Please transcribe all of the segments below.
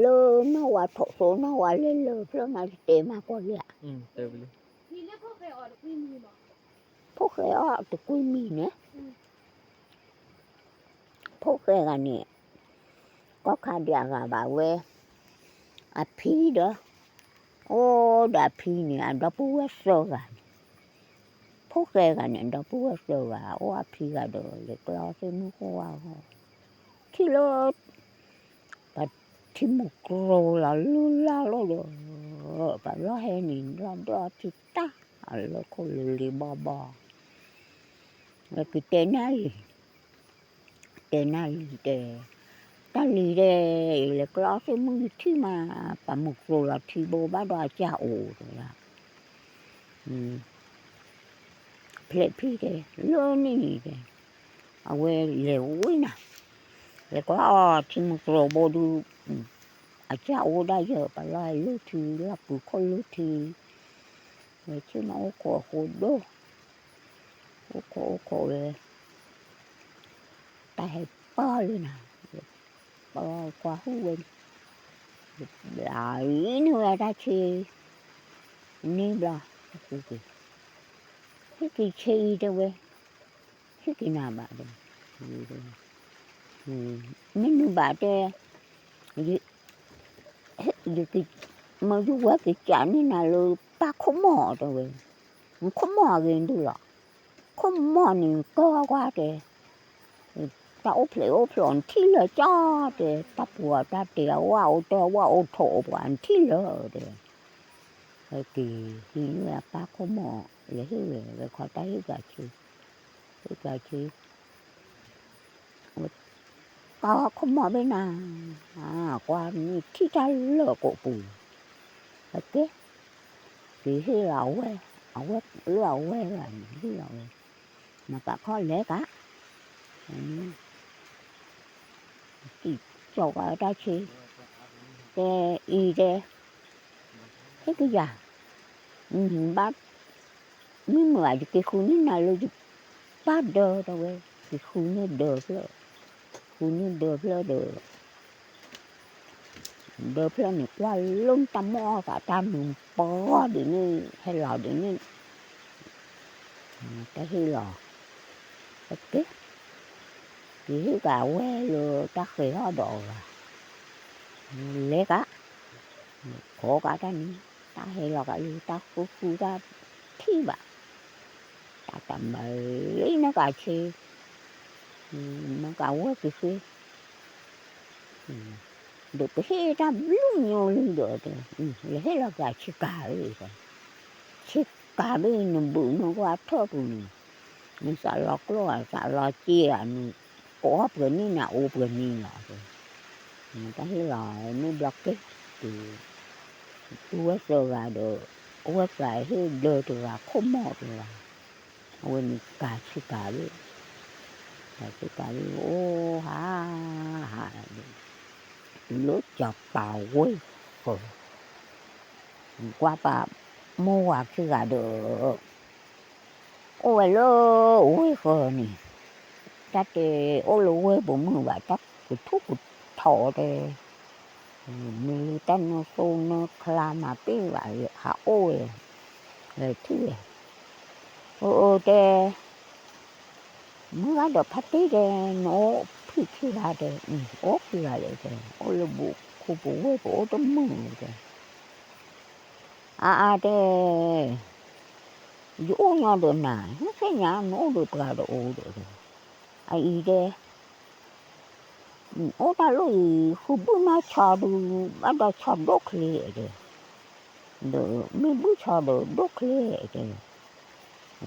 လၢနီၢ်ဝၤထိးစိနီၢ်ဝၤလဲၤလၢဖျၢၣ်မး တဲမးကီၢ်လံဧါ, ဖိၣ်ဃဲအီၣ်တကွံမံၤန့ၣ်, ဖိၣ်ဃဲဂၤန့ၣ် ကီၢ်ခါဒံးအဂၤဘၣ်ဝဲ, အဖံဒီး, အိၣ်ဒီးအဖံန့ၣ် အဒီပုၢ်ဝဲၢ်သၢဂၤန့ၣ်, ဖိၣ်ဃဲဂၤန့ၣ် အဒီပုၢ်ဝဲၢ်သၢဂၤ အိၣ်အဖံဂၤဒီး လဲၤကျီသ့ၣ်မုၢ်ဃိဝါဂီၢ်, ထံၣ်လၢ ပှၤထံမုၢ်ကျိၤလီၤလုၢ်လၢ်လီၤဒီး, ပှၤလီၢ်ဟဲန့ၣ် လီၤဒိၣ်ထံတၢ်, အလၢခိၣ်လံၤလံၤဘီဘီ, ဝဲကတဲနၢ်လံၤ, တဲနၢ်လံၤတဲ, တၢ်လံၤတဲ, ယလဲၤကျီသ့ၣ်မုၢ်ယထံၣ်မး, ပှၤမုၢ်ကျိၤလီၤထံဘိဘၣ်ဒီးအကၢ်အိၣ်တဲဒၣ်, ဖျဲးဖံတဲ, လၢန့ၣ်န့ၣ်တဲ, အဝဲလဲၤဝံၤနၤ, လဲၤကျီအီၤထံမုၢ်ကျိၤဘိဒုး, အကၢ်အိၣ်ဒၣ်ယဲၢ် ပှၤလီၢ်ဟဲလၢထံ လီၢ်ပူၤခိၣ်လၢထံ, ဝဲဆ့ၣ်နီၤအိၣ်ခိးအဃိဒိၣ်, အိၣ်ခိးအိၣ်ခိးဝဲ, တၢ်ဟဲပၢလံနၤ, ပၢကွၢ်ဟုၣ်ဝဲ, ဘျးအံၤန့ၣ်ဝဲတၢ်ဆ့, န့ၣ်ဘျီ, ဟ့ၣ်က့ၤဆ့အံၤတဲဝဲ, ဟ့ၣ်က့ၤနၤဘၣ်တဲ, မ့ၢ်နုၤဘၣ်တဲ, ယက, မ့ၢ်ယဝဲကစးန့ၢ်နၤလၢပၢ်ခိၣ်မီၢ်တဲဝဲ, ခိၣ်မီၢ်အဂ့ၤဒုလီၤ, ခိၣ်မီၢ်န့ၣ်ကၢကွၢ်တဲ, တၢ်အိၣ်ဖျဲၣ်အိၣ်ဖျိးနထံၣ်လၢာ်ကၠီတဲ, တၢ်ပူၤအတၢ်တဲာ်အဝဲအိၣ်တၢ်ဝဲအိၣ်ထိးပှၤနထံၣ်လၢာ်တဲ, ဟဲက့ၤဟံးန့ၢ်အပၢ်ခိၣ်မီၢ် လဲၤဟ့ၣ်ဝဲ ဝဲခီတၢ်ဟ့ၣ်ကၤဆ့, ဟ့ၣ်ကၤဆ့ ဝဲ, ကီခိၣ်မီၢ်ဘ့ၣ်နၤ, ကွၢ်န့ၣ်ထံၣ်တၢ်လၢာ်ကိးပူၤ, အကဲ, က့ၤဟ့ၣ်လီၤအဝဲ, အဝဲလၢအဝဲဂၤန့ၣ်ဟ့ၣ်လီၤဝဲ, မၤကးခီလဲၤကး, တံၢ်ကီၤဝဲတၢ်ဆ့, တဲအံၤတဲ, ဟ့ၣ်ကယၤ, ဘၣ်, မ့ၢ်မုာ်ဧါ ယက့ၤဃုန့ၢ်နၤလၢယပၢ်ဒၢတဲဝဲ, က့ၤဃုန့ၢ်ဒၢဖျၢၣ်, ဃုန့ၢ်ဒၢဖျၢၣ်ဒီး ဒၢဖျၢၣ်န့ၣ် ကွၢ်လၢတၢ်မိၢ်အီၣ်သးတၢ်မုာ်ပှီၢ်ဒ်န့ၣ် ဟဲလီၤဒ်န့ၣ်, တၢ်ဟ့ၣ်လီၤ, အကဲ, က့ၤဟ့ၣ်ကးဝဲလၢတၢ်ဃဲၤထီၣ်ဒီးအဂၤ, လဲၤကး, ခိးကးတၢ်န့ၣ်, တၢ်ဟဲလီၤကးလၢတၢ်ဃုဃုတၢ်ထံၣ်ဘၣ်, တၢ်တမၤလံနကးဆ့, မၤကးဝဲက့ၤဃ့ ဒီးပဟ့ၣ်တၢ်ဘျုးညိလံဒီး, လဲၤဟ့ၣ်လီၤကးဆ့ကၤ, ဆ့ကၤဘ့ၣ်နဘုးနကွၢ်ထၢၣ်ပူၤန့ၣ်, နသးလီၤကျိၣ်ဧါသးလီၤစ့ဧါန့ၣ်, ကအိၣ်ပှဲၤန့ၢ်နၤအိၣ်ပှဲၤန့ၢ်လီၤ, တၢ်ဟ့ၣ်လီၤန့ၣ်ဘျီက့ၤ, တုၤဝဲသၢဂၤဒီး, အဝဲသးဟ့ၣ်ဒၢတဂၤခိၣ်မီၢ်တဂၤ, အဝဲန့ၣ်ကၤဆ့ကၤဘ့ၣ်, ကၤဆ့ကၤဘ့ၣ်အိၣ်ဟး, ဟး, တုၤလၢစီၤပၤဝ့ၢ်ဃၢၤ, ကွၢ်ပာ်မိၢ်ဝၤခံဂၤဒီး, အိၣ်ဝဲလၢဝ့ၢ်ဃၢၤန့ၣ်, တၢ်တဲအိၣ်လၢဝ့ၢ်ပူၤမုၢ်ဘၣ် တၢ်ကထူၣ်ကထီတဲ, မ့ၢ်လၢတၢ်နၢသိနၢချါမၤပ့ၢ်ဘၣ် ဟးအိၣ်ဝဲ, ထံၣ်ဝဲ, အၢ တဲ မုၢ်ဂၤဒီးဖါတံၢ်တဲ, နအိၣ်ဖံးခံဂၤတဲ, အိၣ်ခံဂၤလဲၣ်တဲ, အိၣ်လၢဘူးခူပဝဲၢ်ပအိၣ်တမုာ်တဲ, အါအါတဲ, ယအိၣ်ညီဒီးနၤ, နသ့ၣ်ညါနအိၣ်ဒီးပှၤတအိၣ်ဒီး, အအံၤတဲ အိၣ်တၢ်လိၣ်အံၤ ဃုဘုၣ်နီၢ်ဆီဒုး ဘၣ်ဒီးဆီဒိၣ်ချ့တဲ, ဒီးမ့ၢ်ဘုၣ်ဆီဒီးဒိၣ်ချ့တဲ,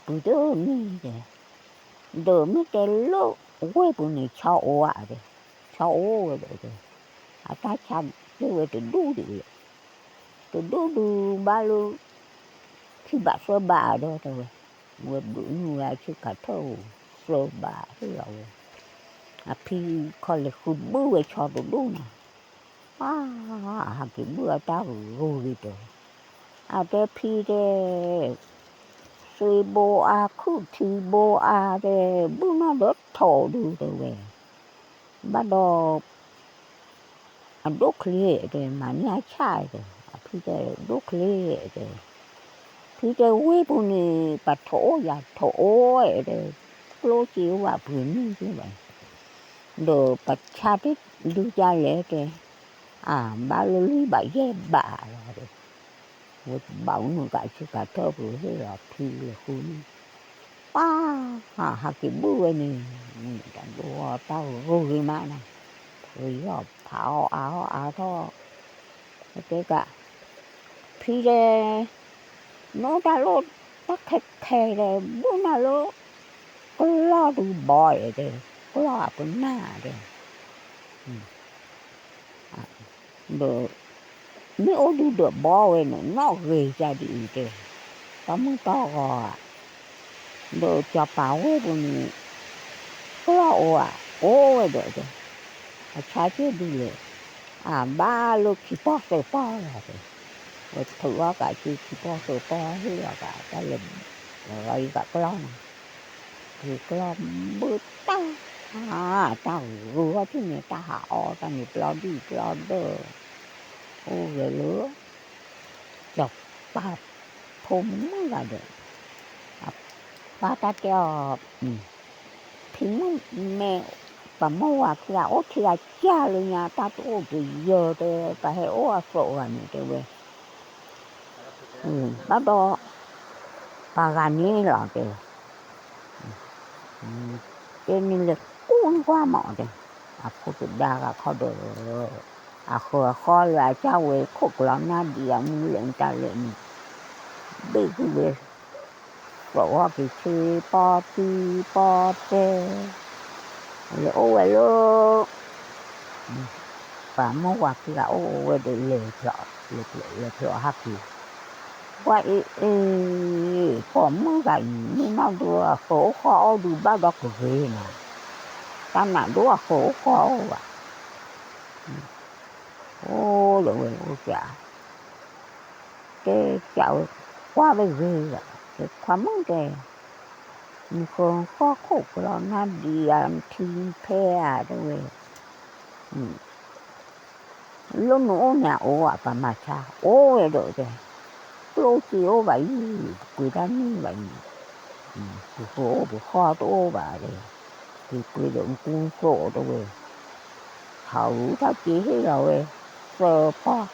ပုၢ်တမ့ၢ်တဲ, ဒီးမ့ၢ်တဲလၢဝ့ၢ်ပူၤန့ၣ် ဆီအိၣ်ဧါတဲ, ဆီအိၣ်ဝဲဒီးတဲ, အတၢ်ဆါက့ၢ်ဝဲတဒူၣ်ဒံး, တဒူၣ်ဒုးဘၣ်လၢ ခံဘးသၢဘးဒီးတဲဝဲ, ဝဲဘုးနုာ်ဝဲအဆ့ကၤထၢၣ်ဧိၤ သၢဘးဟ့ၣ်လီၤဝဲ, အဖံခီလဲၤဃုဘုၣ်ဝဲဆီတဒူၣ်နီၤ, အဟးက့ၤဘုၣ်အတၢ်ဂ့ၤဂ့ၤတဲ, အတဲဖံတဲ, သွ့ဘိအါ ခုၣ်ထံဘိအါတဲ, ဘုၣ်နီၢ်ဒီးထိးဒုးတဲဝဲ, ဘၣ်ဒီး အဒိၣ်ချ့တဲ မၤန့ၢ်အဆၣ်တဲ, အဖံတဲ ဒိၣ်ချ့တဲ, ဖံတဲဝ့ၢ်ပူၤန့ၣ် ပှၤထိးအိၣ်ယၤထိးအိၣ်ဝဲတဲ, ကျိၣ်စ့အိၣ်ဘၣ်ပှ့ၤန့ၢ်က့ၤဘၣ်, ဒီးပဆါတဒုကလဲၣ်တဲ, အဘၣ်လၢလွံၢ်ဘးယဲၢ်ဘးလီၤတဲ, ဝဲဘၣ်နုာ်ကးဆ့ကၤထၢၣ်ပူၤဟ့ၣ်လီၤဖံလၢဃုန့ၣ်, ပၢ် ဟးက့ၤဘုၣ်ဝဲန့ၣ်, တၢ်ဒိၣ်တၢ်ဂ့ၤမးနီၤ, ပယီၤဖးအီၣ်အါအီၣ်အါထီၣ်, တဲကး ဖံတဲ, နအိၣ်တၢ်လိၣ်တၢ်ခဲခဲဒီး ဘုၣ်နၤလၢ ကျီၢ်ဒုးဘီတဲ, ကျီၢ်အပနၢ်တဲ, ဒီး မ့ၢ်အိၣ်ဒုးဒီးဘီဝဲန့ၣ် နီၣ်ဂ့ၤကဒ်အံၤတဲ, တၢ်မုၢ်တၢ်ဂီၤဧါ, ဒီးစီၤပၤဝ့ၢ်ပူၤန့ၣ် ကျီၢ်အိၣ်ဧါ, အိၣ်ဝဲဒီးတဲ, အဆါက့ၢ်ဒုးလဲၣ်, အဘၣ်လၢခံပီၢ်သၢပီၢ်လီၤတဲ, ဝဲထုးထီၣ်ကးဆူခံပီၢ်သၢပီၢ်ဟ့ၣ်လီၤကးတၢ်လဲၤ ဂီၤအံၤကးကျီၢ်နီၤ, က့ၤကျီၢ်ဘုၣ်တၢ်, တၢ်ဂုၤထီၣ်ထံၣ်န့ၣ် တၢ်ဟးအီၣ်တၢ်န့ၣ်ပျီဒံၣ်ပျီဒၢၣ်, အိၣ်ဂဲၤလၢ စီၤပၤဖိမုၣ်ဂၤဒီး, အပၢ်တၢ်တဲအီၤ, ဖံမုၣ်မ့ၢ် ပှၤမိၢ်ဝၤခံဂၤအိၣ်ထံဂၤကၢ်လၢညါ တၢ်တအိၣ်တယၢၤတဲ ပှၤဟဲအိၣ်အသိးဂၤန့ၣ်တဲဝဲ, ဘၣ်ဒီး ပှၤဂၤန့ၣ်လီၤတဲ တဲနလဲၤကူၣ်န့ၢ်ကွၢ်မးတဲ, အဖိတဒါဂၤခီဒီး, အဃၢၤအဃီလၢအကၢ်ဝဲခိၣ်ကလီနၢ်ဒံးအမူလဲၣ်တၢ်လဲၣ်န့ၣ်, ဘ့ၣ်ကွံာ်ဝဲ, သီၣ်ဝီက့ၤဆ့ပီတံပီတဲ, လဲၤအိၣ်ဝဲလၢ ပှၤမိၢ်ဝၤခံဂၤအိၣ်ဝဲဒီးလဲၤဖျိး, လဲၤဖျိးဟဲက့ၤ, ကွၢ်အ့ၣ်အ့ၣ်, ပိာ်မုၣ်ဂၤအံၤ မ့ၢ်နီၢ်ဒိအဃၢၤအိၣ်ဃီအိၣ်ဒုး ဘၣ်ဒီးကဂ့ၤနီၤ, တၢ်နးဒိအဃၢၤအိၣ်ဃီအိၣ်ဘၣ်, အိၣ်ဒီးဝဲအိၣ်ကး တဲကးဝဲ, ကွၢ်ဝဲဂ့ၤဂၤ, တဲခွါမုၣ်တဲ, နဃၢၤဃီခိၣ်ကလီနၢ်ဒံးဧါ နထံဖဲဧါတဲဝဲ, လၢနအိၣ်န့ၣ်အအိၣ်ဧါ ပှၤမၤဆါ အိၣ်ဝဲဒီးတဲ, ကျိၣ်စ့အိၣ်ဘၣ်အံၤ, ပှ့ၤတၢ်န့ၢ်ဘၣ်အံၤ, ပဃၢၤအိၣ်ပဃီတအိၣ်ဘၣ်တဲ, က့ၤပှ့ၤဒီးနကူကျိၣ်တဲဝဲ, ဟးဝံၤတၢ်က့ၤဟ့ၣ်လီၤဝဲ, သၢပီၢ်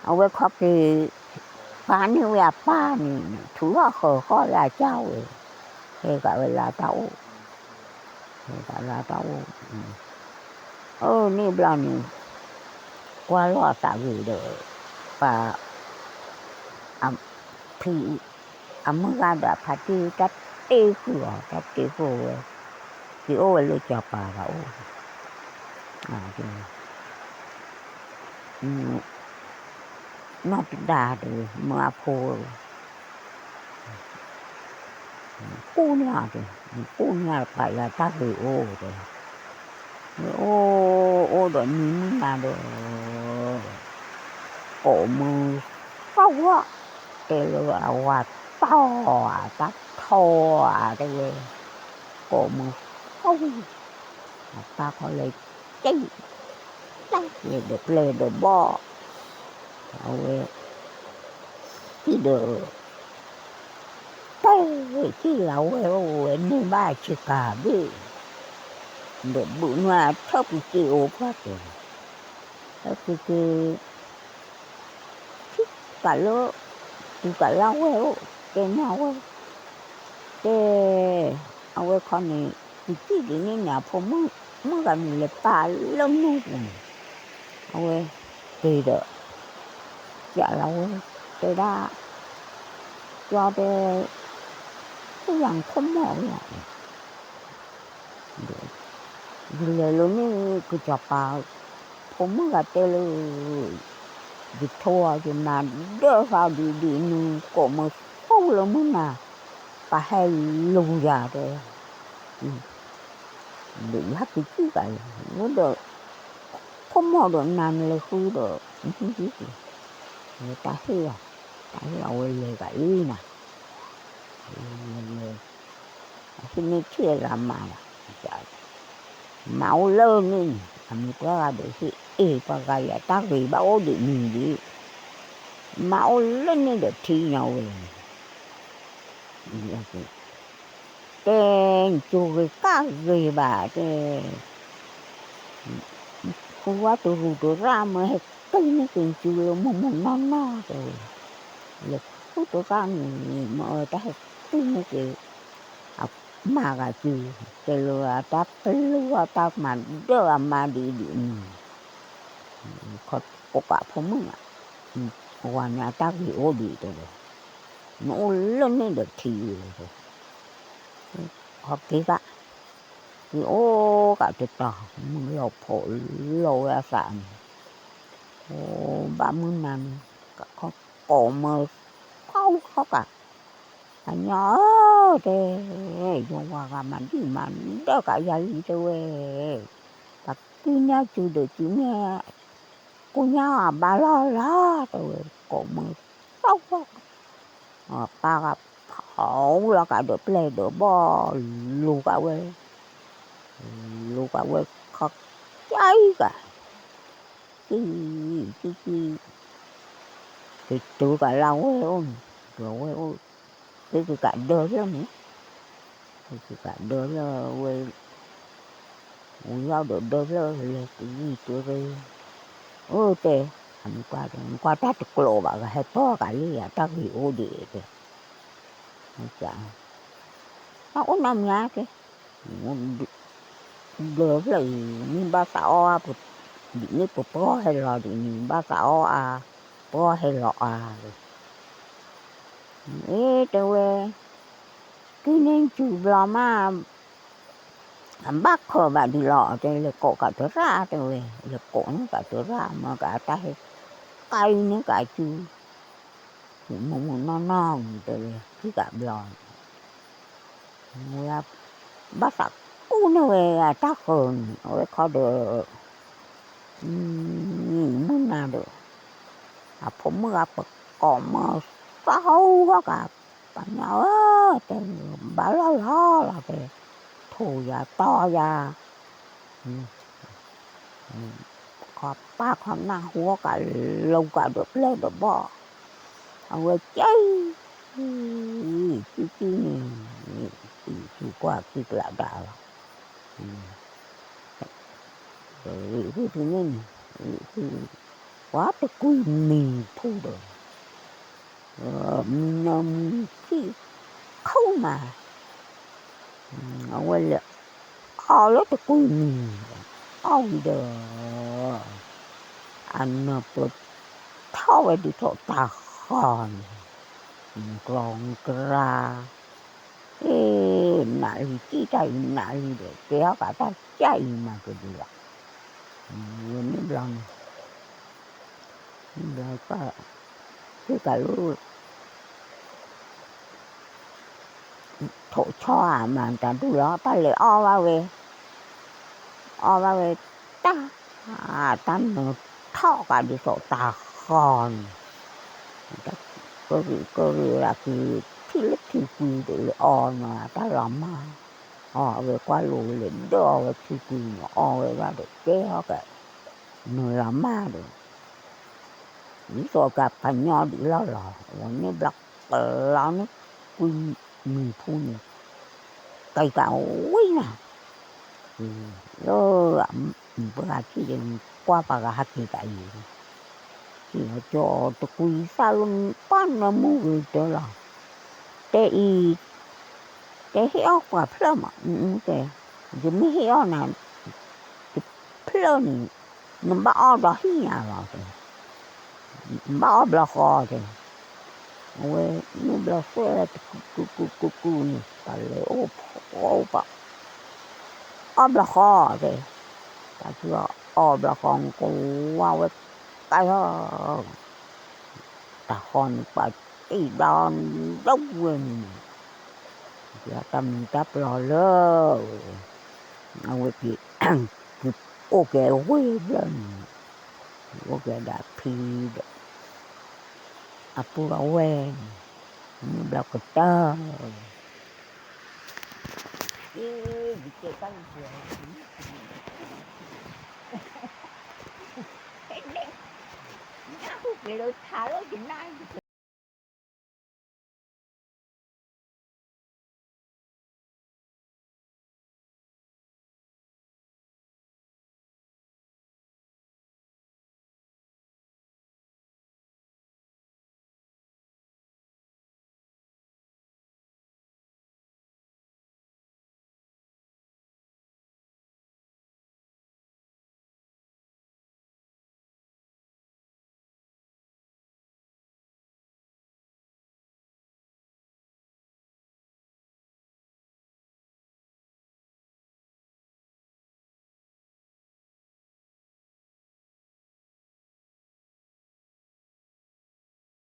အဝဲခီက့ၤ ပာ်န့ၢ်ဝဲအပၢ်န့ၣ် ထုးထီၣ်ဃၢၤဃီလၢအကၢ်ဝဲ, ဟဲကးဝဲလၢတၢ်အိၣ်, ဟဲကးလၢတၢ်အိၣ်, အၢန့ၣ်ဘျီန့ၣ်, ကွၢ်လီၤအသးဂ့ၤဒီး, ပှၤ ဖံ အမုၢ်ဂၤဒီးအဖါတံၢ် တၢ်တ့ဃုာ်အီၤ တၢ်တ့ဃုာ်ဝဲ, က့ၤအိၣ်ဝဲလၢစီၤပၤဂၤအိၣ်, နီၢ်တဒါတဲဝဲ မၢအဖိဝဲ, ကူၣ်န့ၢ်အီၤတဲ, ကူၣ်န့ၢ်အီၤပာ်ယၤတၢ်ဂ့ၤအိၣ်တဲ, အိၣ်အိၣ်ဒီးနံၤမုၢ်နၤဒီး ကိးမုၢ်ဃီဝီ, တဲလၢအဝၤတီၢ်ဧါ တၢ်ထီဧါတဲဝဲ, ကိးမုၢ်ဃီဝီ, အပၢ်ခီလဲၤက့ၤ, တၢ်လဲၤဒီးပျဲၢ်ဒီးဘီၣ်, အဝဲ က့ၤဒီး တဲက့ၤလၢဝဲအိၣ်ဝဲန့ၢ်ဘၣ်ဆ့ကၤဘ့ၣ်, ဒီးဘုးနွဲၣ်ထၢၣ်ပူၤက့ၤအိၣ်ပှၢ်တဲ, ထၢၣ်ပူၤက့ၤ ထံၣ်ကးလၢ တုၤကးလၢဝဲအိၣ် တဲန့ၢ်ဝဲ, တဲ အဝဲခီန့ၣ် ကစံၣ်ဒ်န့ၣ်န့ၣ် အဖိမုၣ်ဂၤန့ၣ်လဲၤပာ်လၢမုၢ်ပူၤန့ၣ်, အဝဲ က့ၤဒီး ကးလၢဝဲ တဲဒၣ် ကၠီတဲ ဖုယၤနခိၣ်မီၢ်ဝဲဧါ ဒီး ယလဲၤလၢန့ၣ် ကစီၤပၤ ဖိမုၣ်ဂၤတဲလၢ ယထိအီၤ ယမၤဒၢဃာ်ဒ်ဒ်နုၤ ကိးမုၢ်ဃီလၢမုၢ်နၤ ပှၤဟဲလူၤယၤတဲ ဒီးယဟဲက့ၤကံၣ်ကးအံၤ ဒီး ခိၣ်မီၢ်ဒီးနၤနလဲၤဃုဒီး နဟံၣ်က့ၤ တၢ်ဟ့ၣ်လီၤ တၢ်ဟ့ၣ်လီၤဝဲလဲၤကးအံၤနၤ လဲၤ အဟံၣ်န့ၢ်ထံၣ်အလၤမးလီၤ မၤအိၣ်လၢန့ၣ်န့ၣ် အမံၤပှၤဂၤဒီးဟ့ၣ်အ့ၣ်ပှၤဂၤယၤတၢ်ဂ့ၤဘၣ်အိၣ်ဒံးမံၤဒံး, မၤအိၣ်လၢန့ၣ်ဒီးထံညါဝဲ, တဲ နစူၤဂ့ၤကၣ်ဂ့ၤဘၣ်တဲ, ဃုဝဲတရူးတရၣ်မ့ၢ်ဟဲက့ၤန့ၢ်က့ၤနစူၤလၢမုၢ်မုၢ်နီၢ်နီၢ်တဲဝဲ, လဲၤဃုတရၣ်န့ၣ် မ့ၢ်အတၢ်ဟဲက့ၤန့ၢ်က့ၤ အမါဂၤစူၤ, တဲလၢအတၢ်ပျုၢ်အီၣ်တၢ်မၤဒၢၣ်အမါဒ်ဒ်န့ၣ်, ခိးကိးကးဖိမုၣ်, ဝၤန့ၣ်အတၢ်ဂ့ၤအိၣ်ဒံးတဲဝဲ, နအိၣ်လၢန့ၣ်ဒီးထံဝဲ, ဟီက့ၤကး, က့ၤအိၣ်ကးတတီၤ မုၢ်လီၤဖိးလီၤဝဲအသးန့ၣ်, အိၣ်ဘၣ်မုၢ်နၤန့ၣ်, ကခိးကိးမၢသီဃီကး, ပှၤညီဧၢတဲ, ယဝၤဂၤမၤဒံၣ်မၤဒၢၣ်ကးယၤလံတဲဝဲ, ပှၤကံၣ်ညါစုဒီးစုမ့ၢ် ကိညါအဘၣ်လီၢ်လီၤတဲဝဲ, ကိးမၢသီဃီကး, ပၢ်ဂၤဖီလီၤကးဒီးပျဲၢ်ဒီးဘီၣ်, လူၤကးဝဲ, လူၤကးဝဲခီကၢ်အံၤကး, ကံၣ်, ကံၣ်ကံၣ်, က့ၤတုၤကးလၢဝဲအိၣ်န့ၣ်, ဝဲအိၣ်, က့ၤက့ၤကးဒၢဖျၢၣ်န့ၣ်, က့ၤက့ၤကးဒၢဖျၢၣ်ဝဲ, ဝံၤလီၤဒီးဒၢဖျၢၣ်လဲၤကဝံၤတုၤ, အၢတဲ, အမ့ၢ်ကွၢ်တဲ နကွၢ်တၢ်တကျိးဘၣ် ကဟဲတီၢ်ကးလံ အတၢ်ဂ့ၤအိၣ်ဒံးတဲ, အအိၣ်နီတမံၤဧါတဲ, ဒၢဖျၢၣ်အံၤ မ့ၢ်ဘၣ်သးအီၣ်ဧါ, ဒ်န့ၣ်ပပှီၢ်ဟဲလီၤဒ်န့ၣ် ဘၣ်သးအီၣ်ဧါ, ပှီၢ်ဟဲလီၤဧါ, အ့တဲဝဲ, က့ၤန့ၢ်စုၤဘျီမး အဘၣ်ခီၣ်ဘၣ်ဒံးလီၤ တဲ လဲၤကိးကးတရၣ်တဲဝဲ, လဲၤကိးန့ၢ်ကးတရၣ် မ့ၢ်ကးတၢ်ဟဲကါအံၤန့ၢ်ကးစု, မုၢ်မုၢ်နီၢ်နီၢ်မံၤတဲဝဲ ထံၣ်ကးဘျီ, ဝဲ ဘၣ်သးကူၣ်န့ၢ်ဝဲအတၢ်ဃၢၤန့ၣ် အဝဲခီဒီး မုၢ်နၤဒီး အဖိမုၣ်ဂၤပကိးမၢသီဟီကး, ပှၤညီဧၢ, တဲ ဘၣ်လီၢ်လီၤလီၤတဲ, ထိၣ်ယၤတီယၤ, ခီပၢ်ခီနၢ်ဟူကး လူၤကးဒီးပျဲၢ်ဒီးဘီၣ်, အဝဲကဲ ကံၣ်ကံၣ်န့ၣ်, ကံၣ်ကံၣ်ကွၢ်ကံၣ်ကျးဒၣ်လီၤ, ဝံၤဖုန့ၣ်န့ၣ်, ဝံၤဖုပှၤတကွံမံၤဖူဒီး မံၤနၢမူခံခိၣ်မး, အဝဲလဲၤအီၣ်လၢတကွံမံၤ, အီၣ်ဝံၤဒီး အနၢ်ပၢၢ်ထီၣ်ဝဲဒ်သိးတၢ်ဃီၤန့ၣ်, ကျီကရၢ, အ့ နးလံ ကံၣ်တၢ်အံၤနးလံဒီး ကဲထီၣ်ကးတၢ်ကၢ်အံၤမၤကဒုးလီၤ, ဝဲန့ၣ်ဘျီန့ၣ် ဘျီကီၢ် က့ၤကးလၢ ထိၣ်ဆီဧါ မၤတၢ်ဒူၣ်လီၤ တၢ်လဲၤအီၣ်ဘၣ်ဝဲ, အီၣ်ဘၣ်ဝဲ တၢ်, တၢ်နၢထီၣ်ကးဒ်သိးတၢ်ဃီၤန့ၣ်, ကရံၣ်ကရံၣ်ဝဲဒၣ်က့ၤ ထံၣ်လၢထံကွံဒီးလဲၤအီၣ်နီၤ တၢ်လီၤမၢ်, အီၣ်ဝဲကွၢ်လိၤဝဲလဲၤဒၢအီၣ်ဝဲထံကွံန့ၣ် အီၣ်ဝဲဒၣ်ဒီးကဲထီၣ်ကး နၢလီၤမၢ်ဒီး ဒ်သိးကပှၤညီဒ်လီၢ်လီၤ ဝဲန့ၣ်ဘျီကလီန့ၣ် ကွံမံၤဖူန့ၣ် ကဲကးဝံၤနၤ, လၢ ပှၤဂၤထံၣ်ဒီး ကွၢ်ပှၤဂၤဟးက့ၤကးအံၤ, ထံၣ်ဝဲကၠီတကွံသၣ်လၢပှၢ်နၢမူဂ့ၤတၢ်လီၤ, တဲအံၤ, တဲဟ့ၣ်အီၣ်ပှၤဖျၢၣ်မး, တဲ, ယမ့ၢ်ဟ့ၣ်အီၣ်နၤ တဖျၢၣ်န့ၣ် နဘၣ်အီၣ်ဒီးဟံၣ်ညါလီၤတဲ, နဘၣ်အီၣ်ဘျီဃီတဲ, အဝဲန့ၣ်ဘျီဃီတကူကူကူကူကူန့ၣ် ပှၤလဲၤအိၣ်ဖှီၣ်အိၣ်ပှၤ အီၣ်ဘျီဃီတဲ, တၢ်စုအီၣ်ဘျီဃီကဝါဝဲကါထီၣ် တၢ်ဃီန့ၣ် ပှၤတ့ၢ်ဘျီဒိၣ်ဝဲန့ၣ်, တၢ်မံၤတၢ်ပျီလၢ အဝဲက့ၤ က့ၤအိၣ်ကဲဝ့ၢ်ဘျီန့ၣ်, က့ၤအိၣ်ကဲဒၣ်ဖံဒီး အပုၢ်အဝဲၢ်န့ၣ်, မ့ၢ်ဘျီကတၢၢ်, အ့ ယကဲတၢ်ယကဲ ယကဲ နၢ်ဟူက့ၤလၢထးလီၤ ယနၢ်